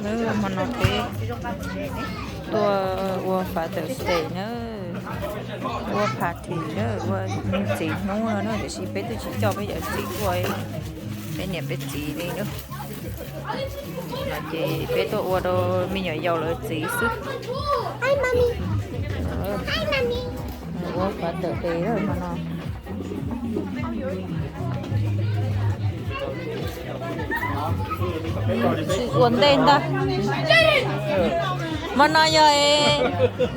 Hmo no peb tuaj ua Father's Day na, ua party na, ua txiv hnub no na, tiam sis peb twb tsis coj peb cov txiv tuaj, peb niam peb txiv li na. No ces peb tuaj ua rau me nyuam yaus lawv txiv xwb. Ua Father's Day hmo no. Tsis ua ntej ntag. Hmo no yog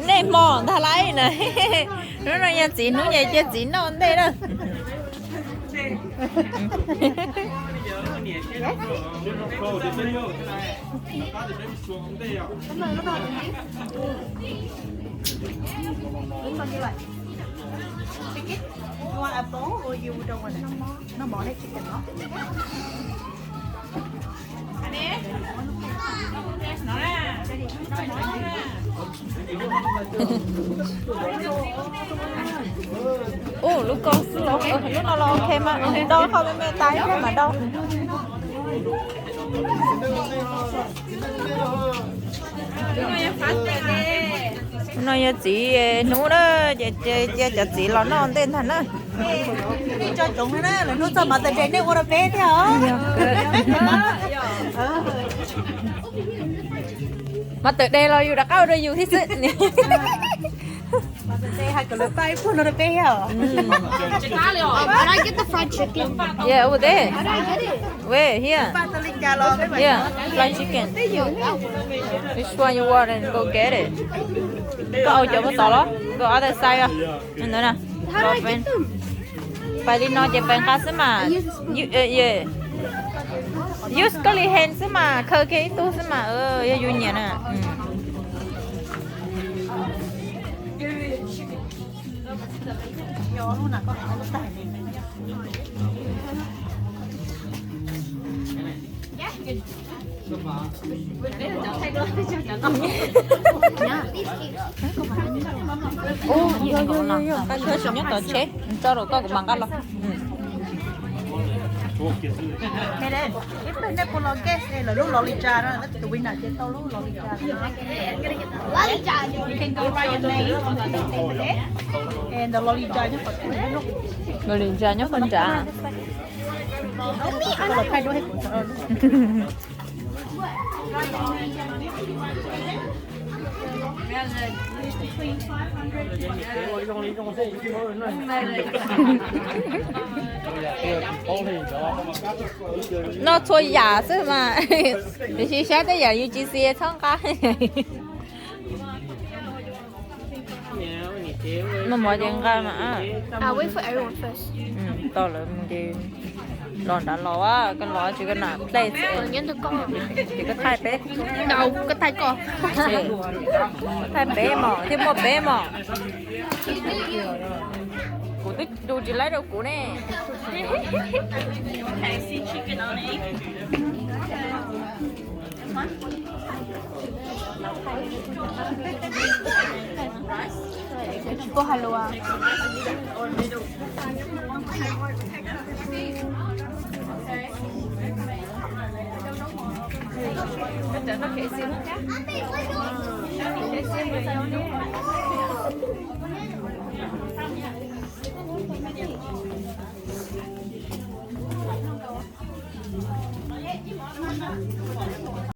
nej hmo ntag lauj na. Hnub no yog txiv hnub ces cia txiv noj ntej na. Chicken? You want a bone or you don't want it? No more, no more, no chicken, no? Ub, lub ko xwb los, lub no los ok mas, do qhov me me tas thiab mas do. No yog txiv hnub na, ces cia cov txiv los noj ntej ntag na. Tso coob na, lawv hnub txog Mother's Day nej ua rau peb thiab os. Mother's Day los yus rov qab ua rau yus thiab xwb. Mother's Day hais kom lawv pab ib pluag no rau peb thiab os. Can I get the fried chicken? Yeah, over there. How do I get it? Wait, here. Pab tau li cas los peb mam Here, fried chicken. Which one you want and go get it. Koj au cov koj tod los? Go other side os. Ntawd na. How do I get them? Pais li no ces pais nqa xwb mas. Use koj li hen xwb mas, khaws kiag ib tug xwb mas, yog yus nyiam na. Ub, yog, yog, yog, nqa koj tsis nyob tom tsheb, tso rau koj kuv mam nqa los. Ib pliag nej puas los guess lawv lub log li cas na, tus winner ces tau lub log li cas. You can go write your name on the log li cas nyob qhov nrad. Noj txhua yam xwb mas, tiam sis saib tej yam U G C txhob nqa. Noj mov ces nqa mas. Tau lawv mus ces los nrad los, koj los tsis koj nam plate ces koj thaij peb. Koj thaij peb mos, thiaj muaj peb mos. Kuv twb du tsis laib rau kuv ne. Koj hais lus.